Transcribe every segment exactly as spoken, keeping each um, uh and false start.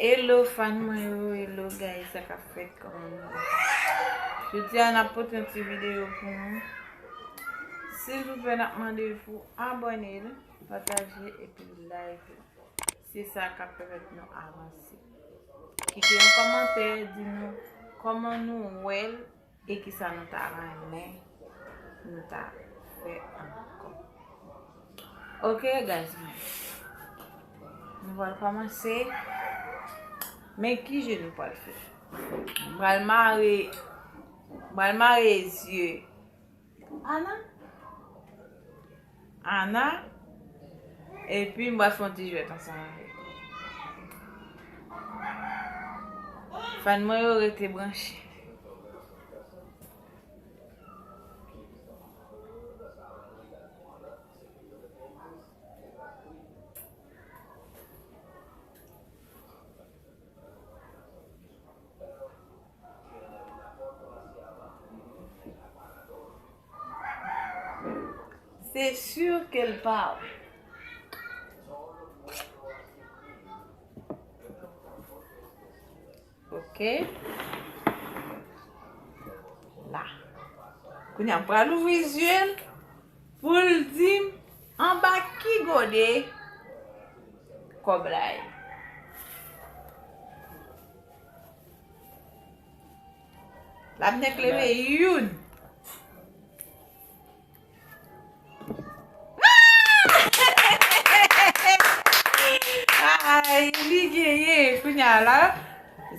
Hello fan mwen yo, hello guys, sa k ap fèt, kòman nou ye? Jodi a n ap pote yon ti videyo pou nou. Silvouplè, n ap mande pou abòne l, pataje epi like l. Se sa k ap pèmèt nou avanse. Kite yon kòmantè, di nou kòman nou wè l e kisa nou ta renmen nou ta fè ankò. Ok, guys, mwen. Nou pral kòmanse. Men ki je nou pral fè? M pral mare, m pral mare zye Ana. Ana. Epi m pral fè yon ti jwèt ansanm avè l. Fan mwen yo, rete branche. C'est sûr qu'elle parle. Ok. La. Kounye a, m pral ouvri zye l pou l di m anba ki gode kòb la ye. L ap nèk leve youn. Ay, li genyen. Kounye a la,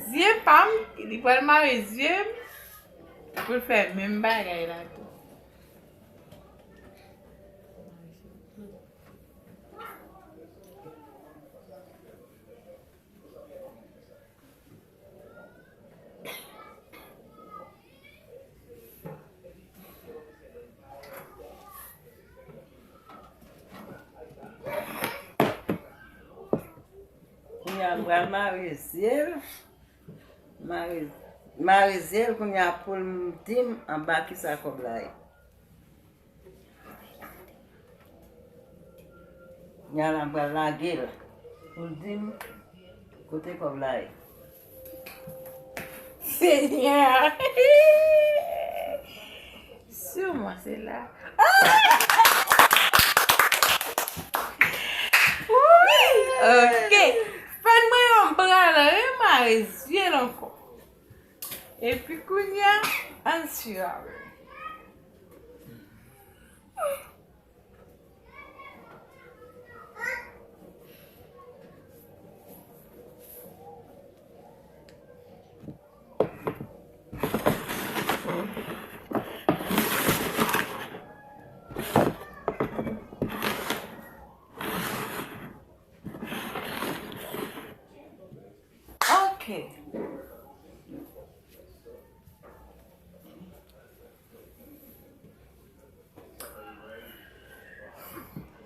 zye pa m, li pral mare zye m pou l fè menm bagay la tou. Kounye a, m pral mare zye l. Mare, mare zye l kounye a pou l di m anba kisa kòb la ye. Kounye a la, m pral lage l pou l di m kote kòb la ye. Senyè! Sûrement c'est là. Wi! Ok. Fan mwen yo, m pral remare zye l ankò. Epi kounye a, ann swiv avè m. Ok.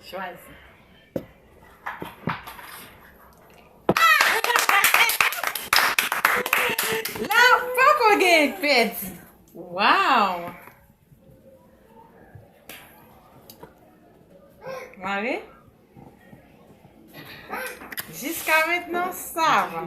Chwazi. La, poko gen pèdi. Wow! Mare? Jiska mentnan, sa va.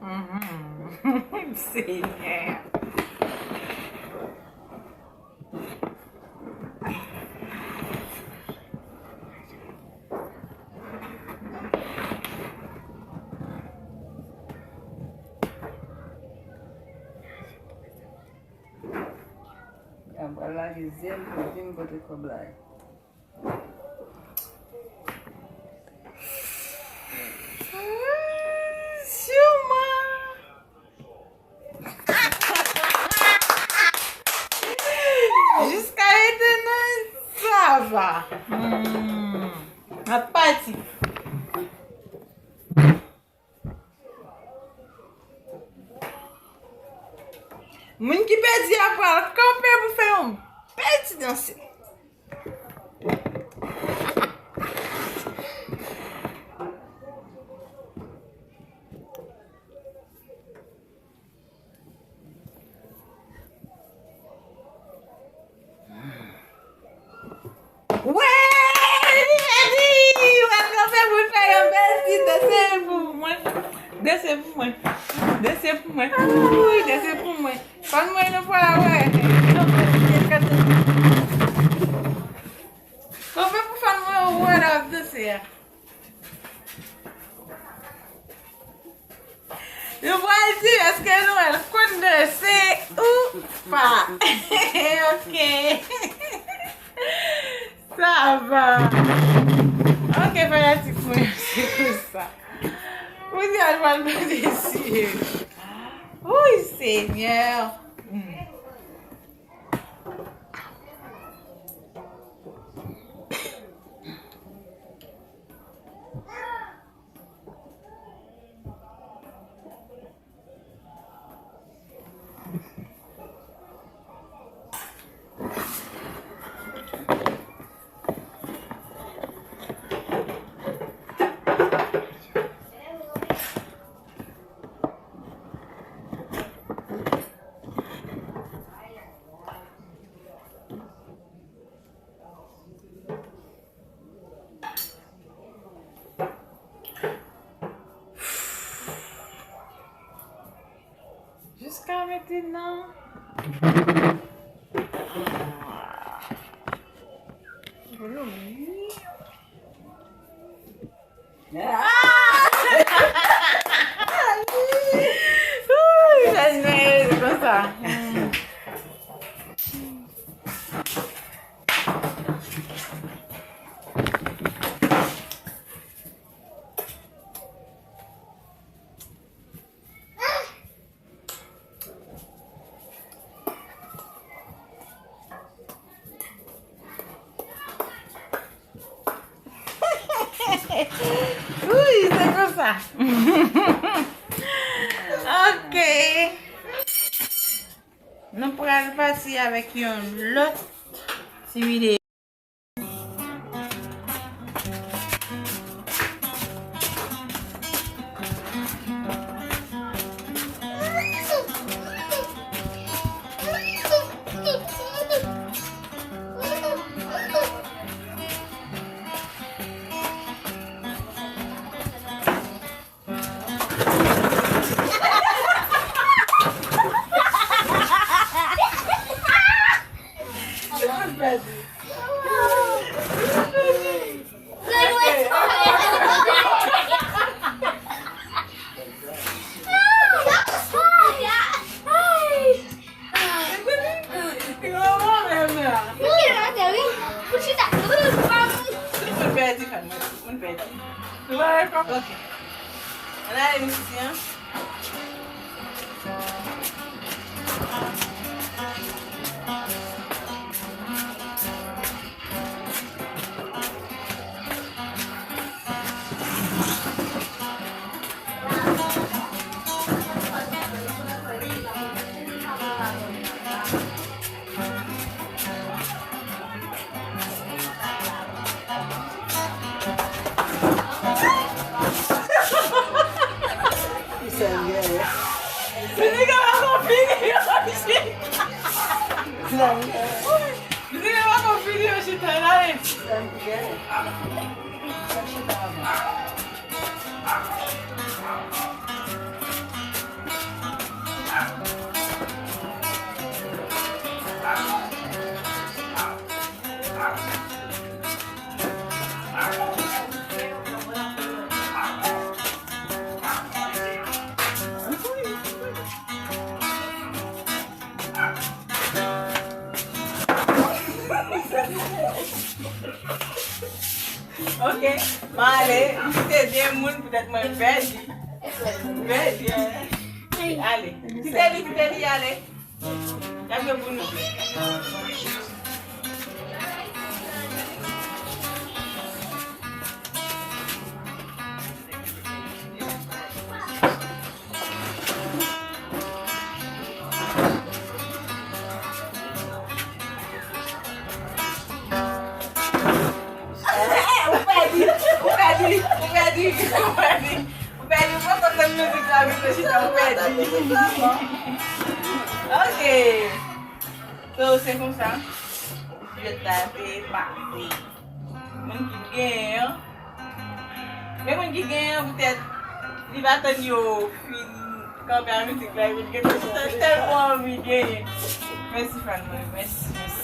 Mhm. Senyè. Apre lage zye l pou di m kote kòb la ye. Sûrement. Jiska mentnan, sa va. Hmm. N ap pati. Moun ki pèdi a pral kanpe pou fè yon bèl ti danse. Danse pou mwen. Danse pou mwen. Wi, danse pou mwen. Fan mwen nou pa wè. Kanpe pou fan mwen ou wè la ap danse a. Nou pral di èske Noël konn danse ou pa. Ok. Sa va. Ok, fanatik mwen, se konsa. Ou di al pral mande si. Wi, Senyè. Hmm. Jiska mentnan. Ah! Ui, sa di mwen rete konsa. Ui, se konsa. Ok. Nou pral pati avèk yon lòt ti videyo. Moun pèdi, fanm, moun pèdi. Ok. Ann ale, mizisyen. Mizik la poko fini, yo, chita. Mizik la poko fini, yo, chita, la, e. Ok, m ale, m kite de moun, poutèt mwen pèdi. Pèdi. Ale. Kite li, kite li ale. Gade pou nou. Ou pèdi, ou pèdi, ou pèdi, ou pèdi. Ou pèdi, ou poko tann mizik la, vin chita, ou pèdi. Ok. So, se konsa. Jwèt la te pase. Moun ki genyen an. Men moun ki genyen an, poutèt, Li pa tann yo fin kanpe a mizik la, epi l gentan chita, li tèlman anvi genyen. Mèsi, fan mwen, mèsi, mèsi.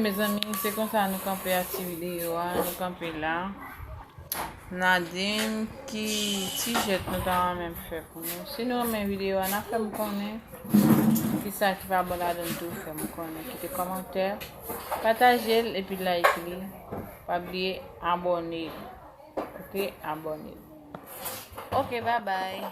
Mezanmi, se konsa nou kanpe a ti videyo a, nou kanpe la. N a di m ki ti jèt nou ta renmen m fè pou nou. Si nou renmen videyo a, n a fè m konnen. Kisa ki pa bon ladan l tou, fè m konnen. Kite kòmantè, pataje l epi like li. Pa bliye abòne. Ok, abòne. Ok, babay.